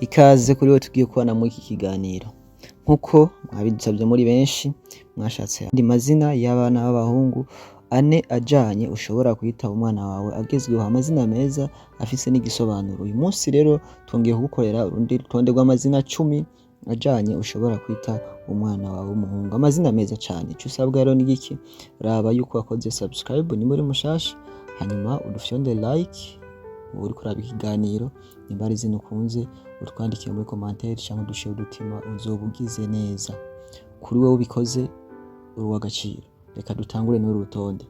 Ikaze kuri we tugiye kubana muri iki kiganiro. Nkuko mwabidusabye muri benshi, mwashatse andi mazina y'abana b'abahungu ane ajanye ushobora kwita umwana wawe agezweho, amazina meza afise n'igisobanuro. Uyu munsi rero twongeye kugukorera urundi rutonde rw'amazina 10 ajanye ushobora kwita umwana wawe w'umuhungu, amazina meza cane. Ico usabwa rero ni igiki? Raba yuko wakoze subscribe nimba uri mushasha, hanyuma udufyonde like uba uriko uraba ikiganiro, nimba ari izina ukunze utwandikire muri commentaire canke udushire udutima, uzoba ugize neza. Kuri wewe ubikoze uri uw'agaciro. Reka dutangure n'uru rutonde.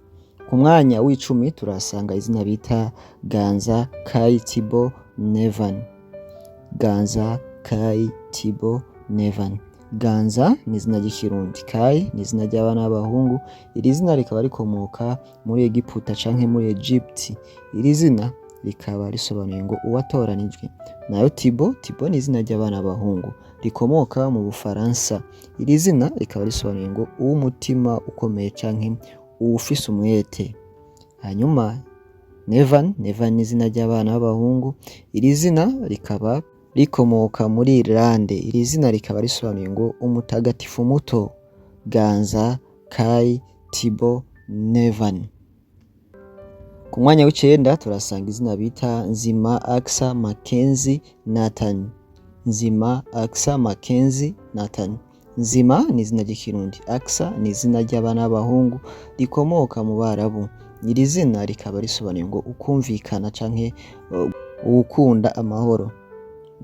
Ku mwanya w'10 turahasanga izina bita Ganza Kai Tibo Nevan. Ganza Kai Tibo Nevan. Ganza ni izina ry'Ikirundi, Kai ni izina ry'abana b'abahungu. Iri zina rikaba rikomoka muri Egiputa canke muri Egypt. Iri zina rikaba risobanuye ngo uwatoranijwe. Nayo Tibo, Tibo ni izina ry'abana b'abahungu rikomoka mu Bufaransa. Iri zina rikaba risobanuye ngo uw'umutima ukomeye canke uwufise umwete. Hanyuma Nevan, Nevan ni izina ry'abana b'abahungu. Iri zina rikaba rikomoka muri Irlande. Iri zina rikaba risobanuye ngo umutagatifu muto. Ganza Kai Tibo Nevan. Ku mwanya w'9 turasanga izina bita Nzima Aksa Mackenzie Nathan. Nzima Aksa Mackenzie Nathan. Nzima ni izina ry'Ikirundi, Aksa ni izina ry'abana b'abahungu rikomoka mu Barabu. Iri zina rikaba risobanuye ngo ukumvikana canke uwukunda amahoro.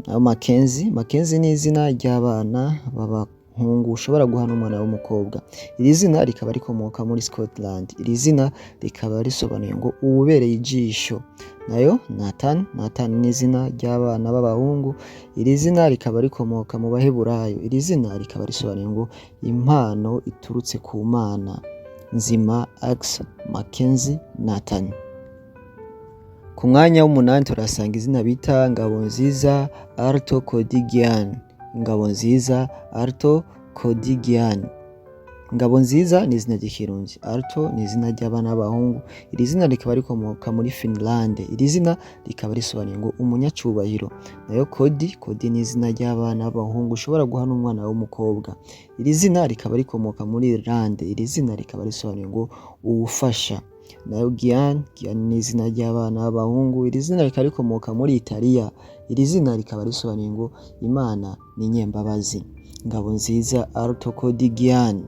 Naho Mackenzie, Mackenzie ni izina ry'abana b'abahungu ushobora guha n'umwana w'umukobwa. Iri zina rikaba rikomoka muri Scotland. Iri zina rikaba risobanuye ngo uwubereye ijisho. Nayo Nathan, Nathan ni izina ry'abana b'abahungu. Iri zina rikaba rikomoka mu Baheburayo. Iri zina rikaba risobanuye ngo impano iturutse ku Mana. Nzima Aksa Mackenzie Nathan. Ku mwanya w'8 turasanga izina bita Ngabonziza Alto Kodigian. Ngabonziza Alto Kodigian. Ngabonziza ni izina ry'Ikirundi, Alto ni izina ry'abana b'abahungu. Iri zina rikaba rikomoka muri Finland. Iri zina rikaba risobanuye ngo umunyacubahiro. Nayo Kodi, Kodi ni izina ry'abana b'abahungu ushobora guha n'umwana w'umukobwa. Iri zina rikaba rikomoka muri Irlande. Iri zina rikaba risobanuye ngo uwufasha. Nayo Gian, Gian ni izina ry'abana b'abahungu. Iri zina rikaba rikomoka muri Italiya. Iri zina rikaba risobanuye ngo Imana ni nyembabazi. Ngabonziza Alto Kodi Gian.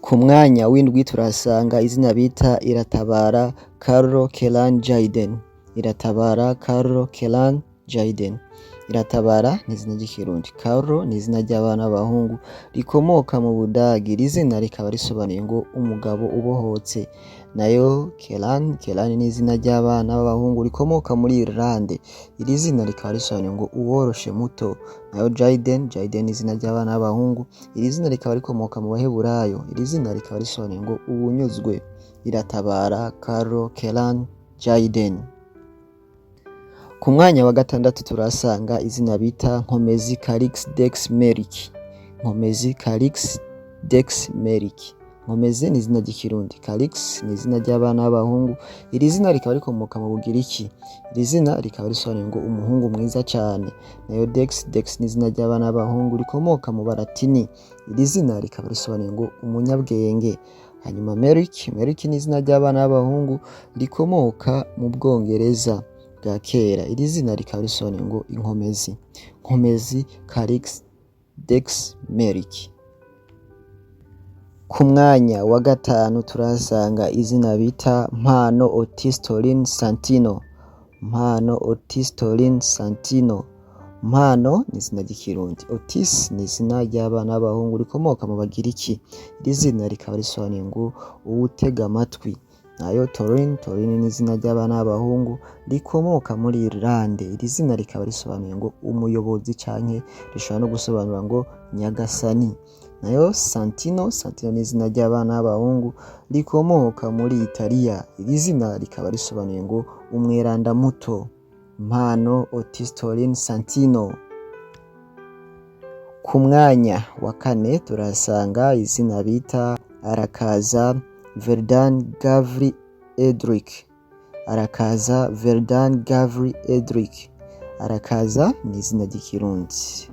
Ku mwanya w'7 turasanga izina bita Iratabara Carlo Kelan Jaiden. Iratabara Carlo Kelan Jaiden. Iratabara ni izina ry'Ikirundi, Carlo ni izina ry'abana b'abahungu rikomoka mu Budagi. Iri zina rikaba risobanuye ngo umugabo ubohotse. Nayo Kelan, Kelan ni izina ry'abana b'abahungu rikomoka muri Irlande. Iri zina rikaba risobanuye ngo uworoshe muto. Nayo Jaiden, Jaiden ni izina ry'abana b'abahungu. Iri zina rikaba rikomoka mu Baheburayo. Iri zina rikaba risobanuye ngo uwunyuzwe. Iratabara Carlo Kelan Jaiden. Ku mwanya wa 6 turasanga izina bita Nkomezi Calix Dex Merrick. Nkomezi Calix Dex Merrick. Nkomezi ni izina ry'Ikirundi, Calix ni izina ry'abana b'abahungu. Iri zina rikaba rikomoka mu Bugiriki. Iri zina rikaba risobanuye ngo umuhungu mwiza cane. Nayo Dex, Dex ni izina ry'abana b'abahungu rikomoka mu Balatini. Iri zina rikaba risobanuye ngo umunyabwenge. Hanyuma Merrick, Merrick ni izina ry'abana b'abahungu rikomoka mu Bwongereza bwa kera. Iri zina rikaba risobanuye ngo inkomezi. Nkomezi Calix Dex Merrick. Ku mwanya wa 5 turahasanga izina bita Mpano Otis Torin Santino. Mpano Otis Torin Santino. Mpano ni izina ry'Ikirundi, Otis ni izina ry'abana b'abahungu rikomoka mu Bagiriki. Iri zina rikaba risobanuye ngo uwutega amatwi. Nayo Torin, Torin ni izina ry'abana b'abahungu rikomoka muri Irlande. Iri zina rikaba risobanuye ngo umuyobozi canke rishobora no gusobanura ngo nyagasani. Nayo Santino, Santino ni izina ry'abana b'abahungu rikomoka muri Italiya. Iri zina rikaba risobanuye ngo umweranda muto. Mpano Otis Torin Santino. Ku mwanya wa 4 turasanga izina bita Arakaza Verdan Gavri Edric. Arakaza Verdan Gavri Edric. Arakaza ni izina ry'Ikirundi.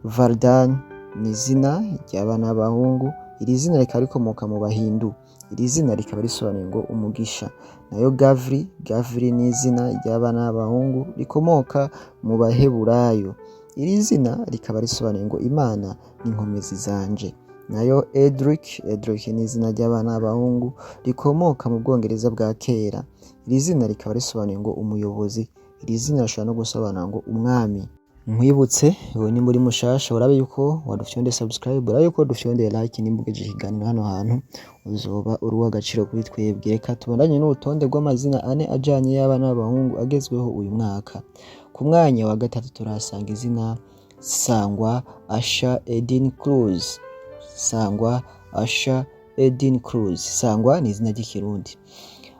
Vardan ni izina ry'abana b'abahungu, iri zina rikaba rikomoka mu Bahindu. Iri zina rikaba risobanuye ngo umugisha. Nayo Gavri, Gavri ni izina ry'abana b'abahungu rikomoka mu Baheburayo. Iri zina rikaba risobanuye ngo Imana n'inkomezi zanje. Nayo Edric, Edric ni izina ry'abana b'abahungu rikomoka mu Bwongereza bwa kera. Iri zina rikaba risobanuye ngo umuyobozi. Iri zina rishobora no gusobanura ngo umwami. Nkwibutse wewe nimba uri mushasha, urabe yuko wadufyonde subscribe, urabe yuko dufyondeye like. Nimba ugejeje ikiganiro hano hantu, uzoba uri uw'agaciro kuri twebwe. Reka tubandanye n'urutonde rw'amazina ane ajanye y'abana b'abahungu agezweho uyu mwaka. Ku mwanya wa gatatu turahasanga izina Sangwa Asha Edin Cruz. Sangwa Asha Edin Cruz. Sangwa ni izina ry'Ikirundi.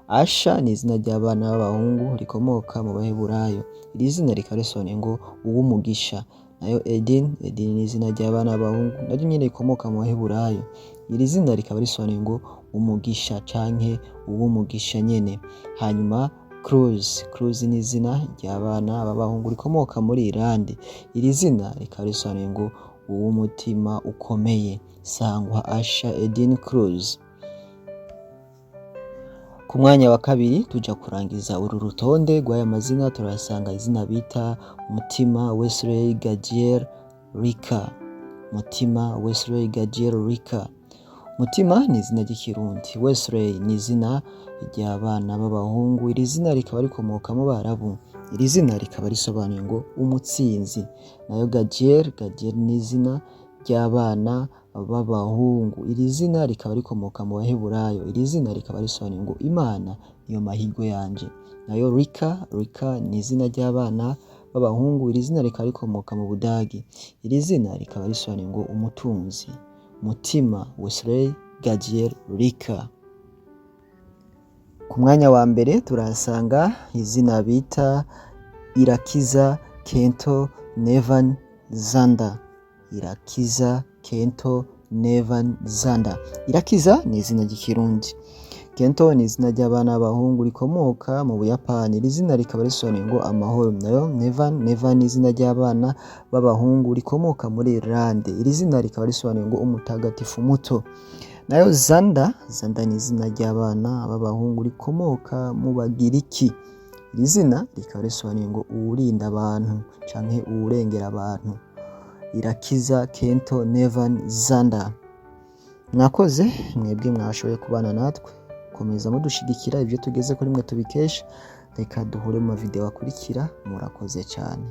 Asha ni izina ry'abana b'abahungu rikomoka mu Baheburayo. Iri zina rikaba risobanuye ngo uw'umugisha. Nayo Edin, Edin ni izina ry'abana b'abahungu naryo nyene rikomoka mu Baheburayo. Iri zina rikaba risobanuye ngo umugisha canke uw'umugisha nyene. Hanyuma Cruz, Cruz ni izina ry'abana b'abahungu rikomoka muri Irlande. Iri zina rikaba risobanuye ngo uw'umutima ukomeye. Sangwa Asha Edin Cruz. Ku mwanya wa kabiri, tuja kurangiza uru rutonde rw'aya mazina, turahasanga izina bita Mutima Wesley Gadiel Rika. Mutima Wesley Gadiel Rika. Mutima ni izina ry'Ikirundi. Wesley ni izina ry'abana b'abahungu. Iri zina rikaba rikomoka mu Barabu. Iri zina rikaba risobanuye ngo umutsinzi. Nayo Gadiel, Gadiel ni izina ry'abana b'abahungu. Iri zina rikaba rikomoka mu Baheburayo. Iri zina rikaba risobanuye ngo Imana niyo mahirwe yanje. Nayo Rika, Rika ni izina ry'abana b'abahungu. Iri zina rikaba rikomoka mu Budagi. Iri zina rikaba risobanuye ngo umutunzi. Mutima Wesley Gadiel Rika. Ku mwanya wa mbere turahasanga izina bita Irakiza Kento Nevan Zanda. Irakiza Kento Nevan Zanda. Irakiza ni izina ry'Ikirundi. Kento ni izina ry'abana b'abahungu rikomoka mu Buyapani. Iri zina rikaba risobanuye ngo amahoro. Nayo Nevan, Nevan ni izina ry'abana b'abahungu rikomoka muri Irlande. Iri zina rikaba risobanuye ngo umutagatifu muto. Nayo Zanda, Zanda ni izina ry'abana b'abahungu rikomoka mu Bagiriki. Iri zina rikaba risobanuye ngo uwurinda abantu canke uwurengera abantu. Irakiza Kento Nevan Zanda. Mwakoze mwebwe mwashoboye kubana natwe, komeza mudushigikira, ibyo tugeze kuri mwe tubikesha. Reka duhure mu mavideo akurikira. Murakoze cyane.